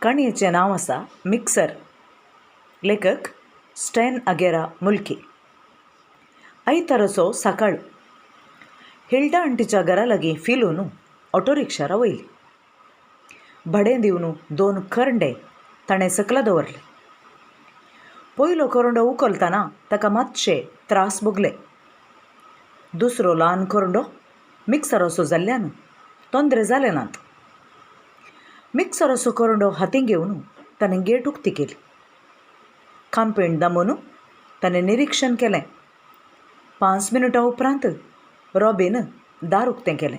काणयेचें नांव आसा मिक्सर. लेखक स्टॅन अगेरा, मुल्की. आयताराचो सकाळ. हिल्डा आण्टीच्या घरा लागीं फिलून ऑटो रिक्षा रावयली. भाडें दिवन दोन करंडे ताणें सकला दवरले. पयलो करंडो उखलतना ताका मातशे त्रास भोगले. दुसरो ल्हान करंडो मिक्सराचो जाल्ल्यान तोंदरे जाले नात. मिक्सराचो करंडो हातीं घेवन ताणें गेट उक्ती केली. कांपेण दामून ताणें निरिक्षण केलें. 5 मिनटां उपरांत रॉबीन दार उक्तें केलें.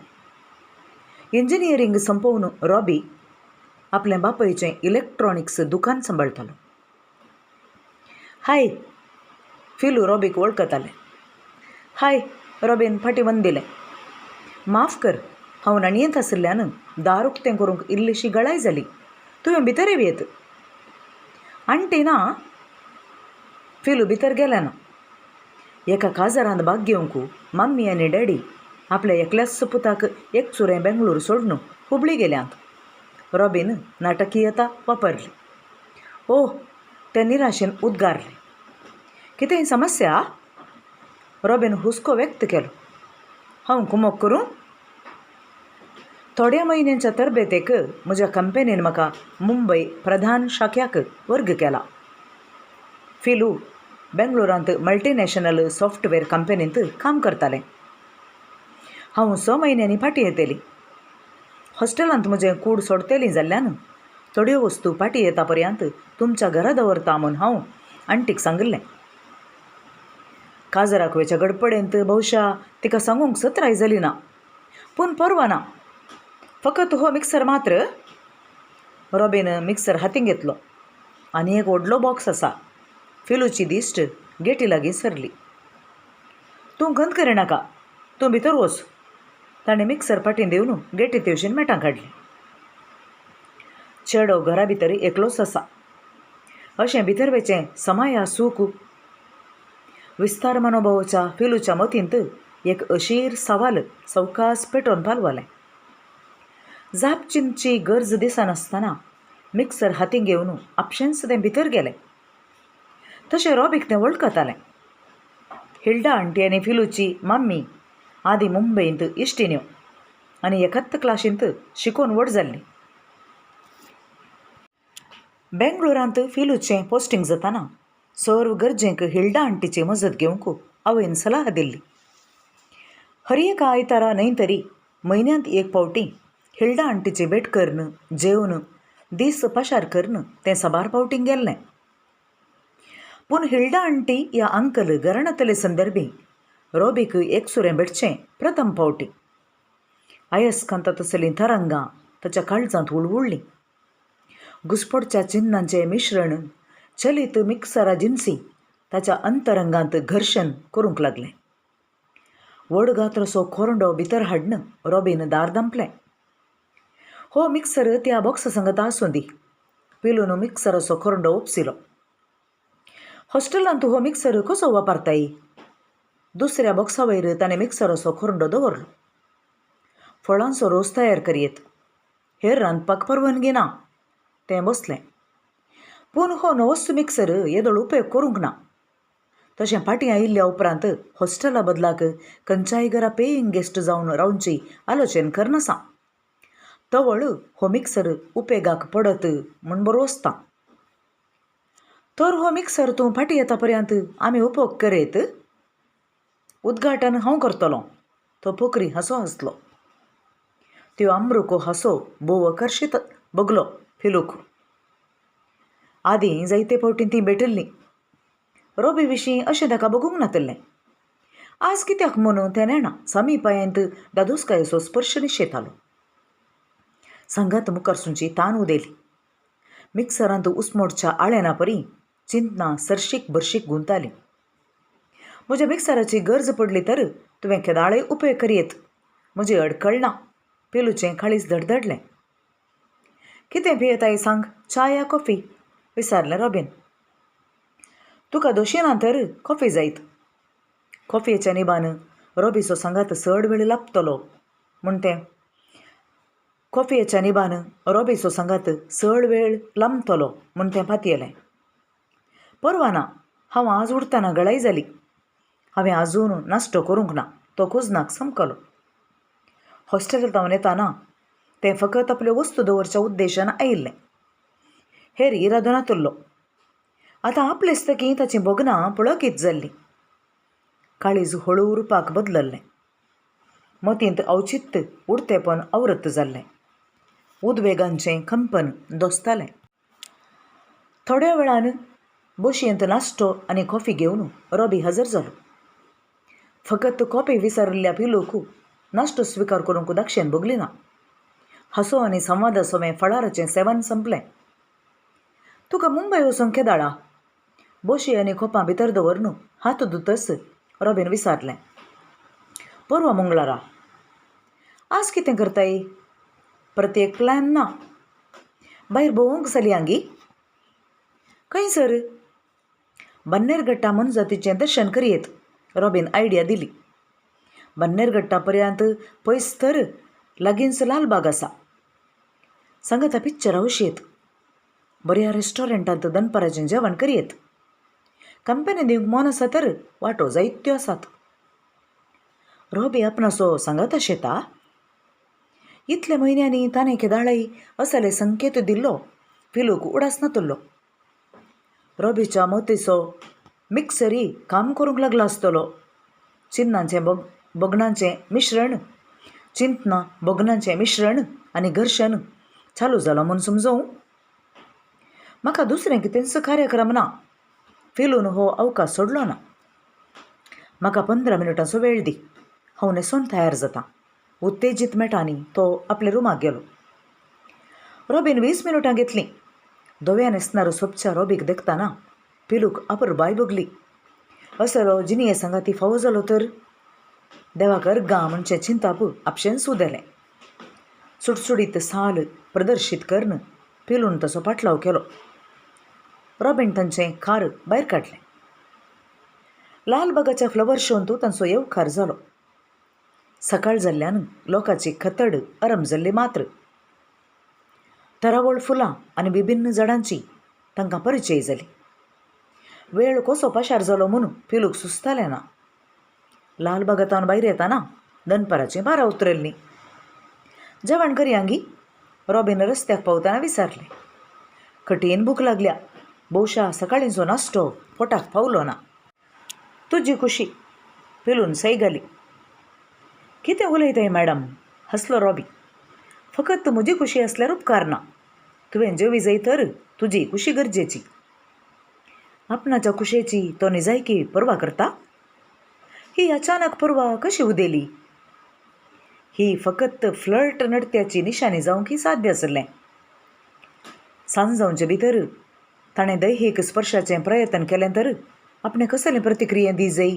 इंजिनियरींग संपोवन रॉबी आपलें बापायचें इलॅक्ट्रॉनिक्स दुकान सांबाळटालो. हाय. फिलू रॉबीक वळखतालें. हाय. रॉबीन फाटीं वन दिलें. माफ कर, हांव न्हाणयेंत आशिल्ल्यान दार उक्तें करूंक इल्लीशी गळाय जाली. तुवें भितर येवयेत. आण्टी ना? फिलू भितर गेलें ना. एका काजारांत भाग घेवंक मम्मी आनी डॅडी आपल्या एकल्याच पुताक एकसुरें बेंगळूर सोडून हुबळी गेल्यांत. रॉबीन नाटकीयता वापरली. ओह. तें निराशेन उद्गारलें. कितेंय समस्या? रॉबीन हुस्को व्यक्त केलो. हांव कुमोक करूं? थोड्या म्हयन्यांच्या तरबेतेक म्हज्या कंपनीन म्हाका मुंबय प्रधान शाख्याक वर्ग केला. फिलू बेंगळुरांत मल्टिनॅशनल सॉफ्टवॅर कंपनींत काम करतालें. हांव 6 म्हयन्यांनी फाटीं येतली. हॉस्टेलांत म्हजें कूड सोडटली जाल्ल्यान थोड्यो वस्तू फाटीं येता पर्यंत तुमच्या घरा दवरता म्हूण हांव आण्टीक सांगिल्लें. काजराक वेच्या गडपडेंत बहुशा तिका सांगूंक सत्राय जाली ना. पूण परवा ना. फकत हो मिक्सर मात्र. रॉबीन मिक्सर हातीं घेतलो. आनी एक व्हडलो बॉक्स आसा. फिलूची दिश्ट गेटी लागीं सरली. तूं खंत करिनाका. तूं भितर वच. ताणें मिक्सर फाटीं दिवन गेटी तेवशीन मेटां काडलीं. चेडो घरा भितर एकलोच आसा. अशें भितर वेचें समाया सूख. विस्तार मनोभावाच्या फिलूच्या मतींत एक अशीर सवाल सवकास पेटोवन पालवलें. जाप चिंतची गरज दिसनासतना मिक्सर हातीं घेवन आपशेंच तें भितर गेलें. तशें रॉबीक तें वळखतालें. हिल्डा आण्टी आनी फिलूची मम्मी आदीं मुंबयंत इश्टिण्यो आनी एकाच क्लाशींत शिकोवन व्हड जाल्लीं. बेंगळुरांत फिलूचें पोस्टींग जातना सर्व गरजेंक हिल्डा आण्टीची मजत घेवंक आवयन सलाह दिल्ली. हर एका आयतारा न्हय तरी म्हयन्यांत एक फावटी हिल्डा आण्टीची भेट करून जेवन दीस पाशार करून तें साबार फावटीं गेल्लें. पूण हिल्डा आण्टी या अंकल घराणांतले संदर्भी रॉबीक एकसुरें भेटचें प्रथम फावटी. आयस्कांता तसलीं तरंगां ताच्या काळजांत उळवुळ्ळीं. घुस्पडच्या चिन्नांचें मिश्रण चलीत मिक्सरा जिन्सी ताच्या अंतरंगांत घर्शण करूंक लागलें. व्हड गात्राचो कोरंडो भितर हाडून रॉबीन दार धांपलें. हो मिक्सर त्या बॉक्सा सांगता आसूं दी. पिलून मिक्सराचो कोरंडो उपसिलो. हॉस्टेलांत हो मिक्सर कसो वापरताय? दुसऱ्या बॉक्सा वयर ताणें मिक्सराचो कोरंडो दवरलो. फळांचो रोस तयार करयेत. हेर रांदपाक परवानगी ना. तें बसलें. पूण हो नवोच मिक्सर येदोळ उपयोग करूंक ना. तशें फाटीं आयिल्ल्या उपरांत हॉस्टेला बदलाक खंयच्याय घरा पेईंग गेस्ट जावन रावची आलोचन करनासा. तवळ हो मिक्सर उपेगाक पडत म्हूण बरोवसता. तर हो मिक्सर तूं फाटीं येता पर्यंत आमी उपयोग करीत. उद्घाटन हांव करतलों. तो पोकरी हांसो हांसलो. त्यो अमृको हांसो भोव आकर्शीत भोगलो फिलूक. आदीं जायते फावटीं तीं भेटिल्लीं. रॉबी विशीं अशें ताका भोगूंक नातिल्लें. आज कित्याक म्हणून तें नेणा समीपायेंत दादोसकायेचो स्पर्श निशेतालो. सांगात मुखारसूंची तान उदेली. मिक्सरांत उस्मोडच्या आळेना परी चिंतना सरशीक भरशीक गुंताली. म्हज्या मिक्सराची गरज पडली तर तुवें केदाळय उपयोग करयेत. म्हजी अडकळ ना. पिलूचें काळीज धडधडलें. कितें पियेताय सांग, च्या या कॉफी? विचारलें रॉबीन. तुका दोशी ना तर कॉफी जायत. कॉफयेच्या निबान रॉबीचो सांगात चड वेळ लाबतलो म्हूण तें. कॉफयेच्या निबान रॉबीचो सांगात चड वेळ लांबतलो म्हूण तें पातयेलें. परवा ना, हांव आज उठतना गळाय जाली. हांवें आजून नाश्तो करूंक ना. तो कुजनाक समकलो. हॉस्टेलांत येताना तें फकत आपल्यो वस्तू दवरच्या उद्देशान आयिल्लें, हेर इरादो नातुल्लो. आतां आपलेच तकी ताचीं भोगनां पुळकीत जाल्लीं. काळीज हळू उरपाक बदलल्लें. मतींत अवचित्त उडतेपण आवृत्त जाल्लें. उद्वेगांचें कंपन दोसतालें. थोड्या वेळान बशयेंत नाश्तो आनी कॉफी घेवन रॉबी हजर जालो. फकत कॉफी विसरिल्ल्या पिलूक नाश्तो स्विकार करूंक दाक्षेन भोगली ना. हांसो आनी संवादा सवें फळाराचें सेवन संपलें. तुका मुंबय वचूंक केदाळा? बशी आनी कोपां भितर दवरून हात धुतच रॉबीन विचारलें. परवा मंगळारा. आज कितें करताय? प्रत्येक प्लॅन ना. भायर भोंवूंक चलयांगी? खंयसर? बन्नेरघट्टा मोनजातीचें दर्शन करयेत. रॉबीन आयडिया दिली. बन्नेरघट्टा पर्यंत पयस तर लागींच लालबाग आसा. सांगाता पिक्चरां वचयेत. बऱ्या रेस्टॉरंटांत दनपाराचें जेवण करयेत. कंपनी दिवंक मन आसा तर वाटो जायत्यो आसात. रॉबी आपणाचो सांगात शेता. इतले म्हयन्यांनी ताणें केदाळय असले संकेत दिल्लो फिलूक उडास नातुल्लो. रॉबीच्या मतीचो मिक्सरी काम करूंक लागला आसतलो. चिन्नांचें भोगणांचें मिश्रण, चिंतना भोगणांचें मिश्रण आनी घर्शण चालू जालो म्हूण समजूं. म्हाका दुसरें कितेंच कार्यक्रम ना. फिलून हो अवकाश सोडलो ना. म्हाका 15 मिनटांचो वेळ दी, हांव न्हेसोन तयार जाता. उत्तेजीत मेटांनी तो आपल्या रुमाक गेलो. रॉबीन 20 मिनटां घेतलीं. धव्या न्हेसणारो सोबच्या रॉबीक देखतना पिलूक अपुरबाय भोगली. असलो जिणये सांगाती फावो जालो तर देवाक अर्गां म्हणचें चिंताप आपशेंच उदेलें. सुटसुटीत साल प्रदर्शीत करून पिलून तसो पाटलाव केलो. रॉबीन तांचें कार भायर काडलें. लालबागाच्या फ्लवर शोंत तांचो येवकार जालो. सकाळ जाल्ल्यान लोकांची खतड आरंभ जाल्ली मात्र. तरावळ फुलां आनी विभिन्न झाडांची तांकां परिचय जाली. वेळ कसो पाशार जालो म्हणून पिलूक सुचतालें ना. लालबागांतावन भायर येताना दनपाराचीं 12 उतरल्लीं. जेवण करयांगी? रॉबीन रस्त्याक पावतना विचारलें. कठीण भूक लागल्या. बहुशा सकाळींचो नाश्तो पोटाक पावलो ना. तुजी खुशी. पिलून सय घाली. कितें उलयताय मॅडम? हसलो रॉबी. फकत म्हजी खुशी आसल्यार उपकारना. तुवें जेवी जाय तर तुजी खुशी गरजेची. आपणाच्या खुशेची तो निजायकी पर्वा करता? ही अचानक पर्वा कशी उदेली? ही फकत फ्लर्ट नडत्याची निशाणी जावंक ही साध्य आसलें. सांज जावचे भितर ताणें दैहीक स्पर्शाचें प्रयत्न केलें तर आपणें कसलें प्रतिक्रिया दी जाय?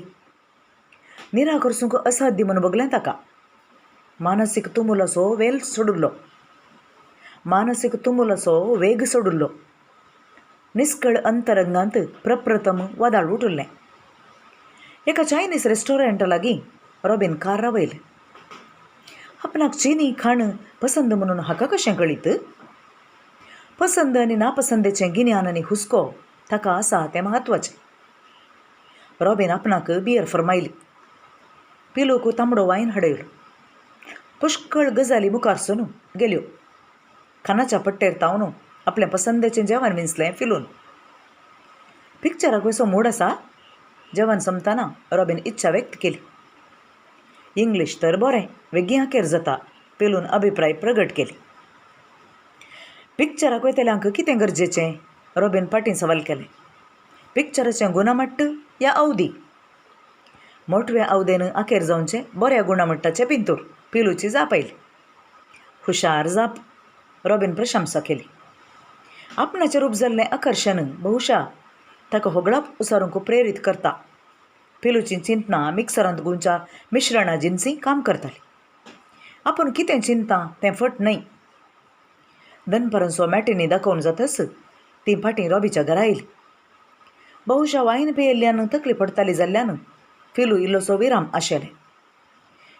निराकरसूंक असाध्य म्हूण भोगलें ताका. मानसीक तुमुलाचो वेल सोडिल्लो. मानसीक तुमुलाचो वेग सोडिल्लो. निस्कळ अंतरंगांत प्रप्रथम वादळ उठिल्लें. एका चायनीज रेस्टॉरंटा लागीं रॉबीन कार रावयलें. आपणाक चिनी खाण पसंद म्हणून हाका कशें कळीत? पसंद आनी नापसंदेचें गिन्यान आनी हुस्को ताका आसा तें म्हत्वाचें. रॉबीन आपणाक बियर फर्मायली. पिलूक तांबडो वायन हाडयलो. पुष्कळ गजाली मुखार सरून गेल्यो. खानाच्या पट्टेर तावन आपलें पसंदेचें जेवण विंचलें फिलून. पिक्चराक कसो मूड आसा? जेवण सोंपतना रॉबीन इच्छा व्यक्त केली. इंग्लीश तर बरें वेगीं अखेर जाता. पिलून अभिप्राय प्रगट केली. पिक्चराक वयतल्यांक कितें गरजेचें? रॉबीन फाटीं सवाल केलें. पिक्चराचें गुणमट्ट या अवधी? मोटव्या अवदेन अखेर जावचें बऱ्या गुणमट्टाचें पिंतूर. पिलूची जाप आयली. हुशार जाप. रॉबीन प्रशंसा केली. आपणाचें रूप जाल्लें आकर्शण बहुशा ताका होगळाप उसारूंक प्रेरीत करता. पिलूचीं चिंतनां मिक्सरांत गुंच्या मिश्रणा जिन्सी काम करताली. आपूण कितें चिंता तें फट न्हय. दनपारांचो मॅटिनी दाखोवन जातच ती फाटीं रॉबीच्या घरा आयली. बहुशा वायन पियेल्ल्यान तकली पडटाली जाल्ल्यान फिलू इल्लोसो विराम आशिल्लें.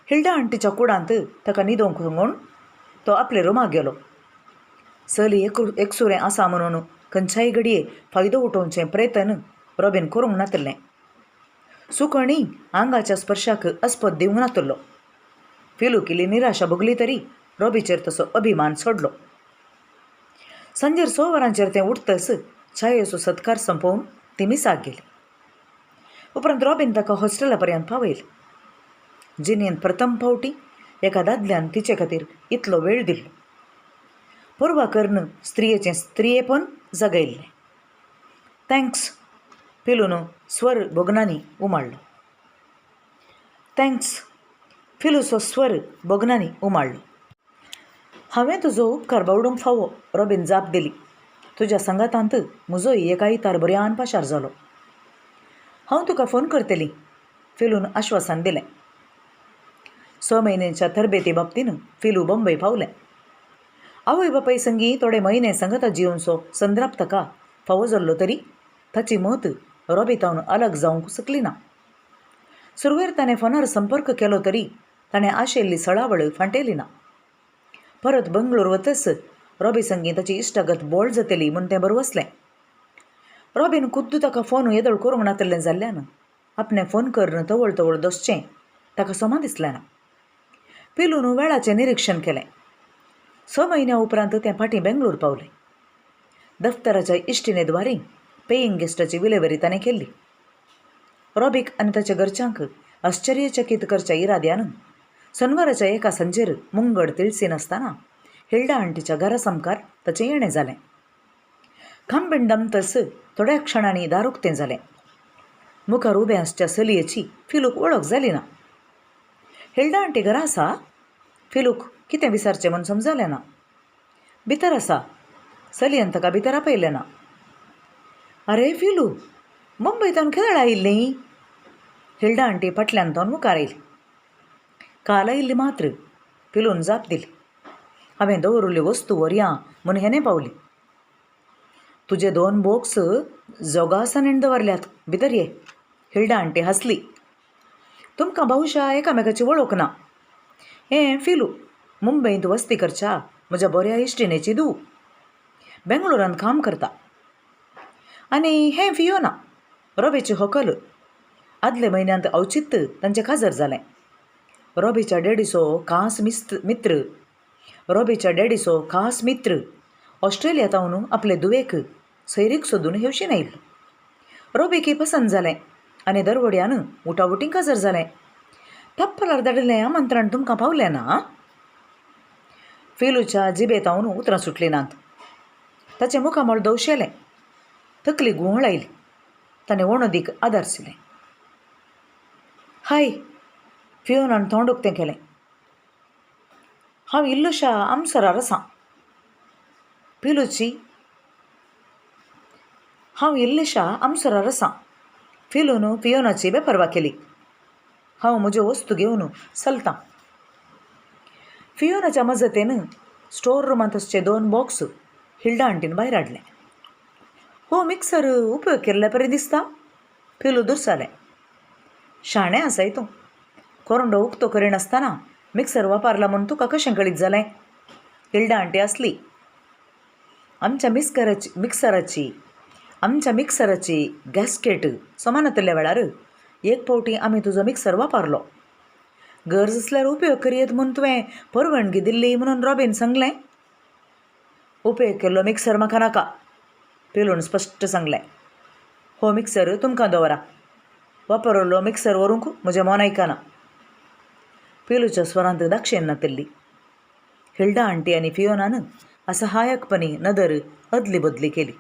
हिल्डा आंटीच्या कुडांत ताका न्हिदोवंक सांगून तो आपले रुमाक गेलो. चली एकसुरें आसा म्हणून खंयच्याय घडये फायदो उठोवचें प्रयत्न रॉबीन करूंक नातिल्लें. सुकणी आंगाच्या स्पर्शाक अस्पद दिवंक नातिल्लो. फिलूक इल्ली निराशा भोगली तरी रॉबीचेर तसो अभिमान सोडलो. सांजेर 6 वरांचेर तें उठतच च्यायेचो सत्कार सोंपोवन ती मिसाक गेली. उपरांत रॉबीन ताका हॉस्टेला पर्यंत पावयलें. जिणेंत प्रथम फावटी एका दादल्यान तिचे खातीर इतलो वेळ दिल्लो. पर्वा करून स्त्रियेचें स्त्रियेपण जगयल्लें. Thanks, फिलून स्वर भोगनांनी उमाळ्ळो. Thanks, फिलूचो स्वर भोगनांनी उमाळ्ळो. हांवें तुजो उपकार बावडूंक फावो, रॉबीन जाप दिली. तुज्या सांगातांत म्हजोय एक आयतार बऱ्यान पाशार जालो. हांव तुका फोन करतली, फिलून आश्वासन दिलें. 6 म्हयन्यांच्या तरबेती बाबतीन फिलू बंबय पावलें. आवय बापाय संगी थोडे म्हयने सांगाता जियोवचो संद्राप ताका फावो जाल्लो तरी ताची मत रॉबितावन अलग जावंक शकली ना. सुरवेर ताणें फोनार संपर्क केलो तरी ताणें आशिल्ली सळावळ फांटेली ना. परत बंगळूर वतच रॉबी संगी ताची इश्टागत बोळ जातली म्हूण तें बरवसलें. रॉबीन खुद्द ताका फोन येदोळ करूंक नातिल्लें जाल्ल्यान आपणें फोन करून तवळ तवळ दोसचें ताका समा दिसलें ना. पिलून वेळाचें निरिक्षण केलें. 6 म्हयन्या उपरांत तें फाटीं बेंगळूर पावलें. दफ्तराच्या इश्टिणेद्वारे पेईंग गेस्टाची विलेवरी ताणें केल्ली. रॉबीक आनी ताच्या घरच्यांक आश्चर्यचकीत करच्या इराद्यान शनवाराच्या एका सांजेर मुंगड तिळसी नासतना हिल्डा आंटीच्या घरा सामकार ताचें येणें जालें. खांबीण दमतस थोड्या क्षणांनी दार उक्तें जालें. मुखार उबें आसच्या चलयेची फिलूक वळख जाली ना. हिल्डा आंटी घरा आसा? फिलूक कितें विचारचें म्हूण समजलें ना. भितर आसा. चलयेन ताका भितर आपयलें ना. अरे फिलू, मुंबयतावन केदळ आयिल्लीं? हिल्डा आंटी फाटल्यान तावन मुखार आयली. काल आयिल्ली मात्र, फिलून जाप दिली. हांवें दवरिल्ल्यो वस्तू व्हरया म्हूण हेणें पावली. तुजे 2 बॉक्स जोगासनेन दवरल्यात, भितर ये, हिल्डा आंटी हांसली. तुमकां बहुशा एकामेकाची वळख ना. हें फिलू, मुंबयंत वस्ती करच्या म्हज्या बऱ्या इश्टिणेची धूव, बेंगळुरांत काम करता. आनी हें फियोना, रॉबीची होकल. आदले म्हयन्यांत अवचित तांचें काजर जालें. रॉबीच्या डॅडीचो खास मित्र, रॉबीच्या डॅडीचो खास मित्र ऑस्ट्रेलिया तावन आपले धुवेक सैरीक सोदून हेवशीन आयिल्लो. रॉबीकय पसंत जालें आनी दरवड्यान उटाउटी काजर जालें. तप्पलार धाडिल्लें आमंत्रण तुमकां पावलें ना? फिलूच्या जिबेतावन उतरां सुटलीं नात. ताचें मुखामळ दवशेलें. तकली घुंवळ आयली. ताणें वणदीक आदारशिलें. हाय, फियोनान तोंड उक्तें केलें. हांव इल्लोशा आमसरार आसां. पिलूची हांव इल्लेशा आमसरार आसां. फिलून फियोनाची बेपर्वा केली. हांव म्हज्यो वस्तू घेवन चलतां. फियोनाच्या मजतीन स्टोर रुमांत आसचे 2 बॉक्स हिल्डा आंटीन भायर हाडले. हो मिक्सर उपयोग केल्ले परी दिसता, फिलू दुरसालें. शाणें आसाय तूं. कोरंडो उक्तो करिनासतना मिक्सर वापरला म्हूण तुका कशें कळीत जालें? हिल्डा आंटी आसली. आमच्या मिक्सराची गॅस्केट समान आशिल्ल्या वेळार एक फावटी आमी तुजो मिक्सर वापरलो. गरज आसल्यार उपयोग करयेत म्हूण तुवें परवानगी दिल्ली म्हणून रॉबीन सांगलें. उपयोग केल्लो मिक्सर म्हाका नाका, पिलून स्पश्ट सांगलें. हो मिक्सर तुमकां दवरा. वापरलो मिक्सर व्हरूंक म्हजें मन आयकना. पिलूच्या स्वरांत दाक्षेन नातिल्ली. हिल्डा आंटी आनी फियोनान असहायकपणी नदर अदली बदली केली.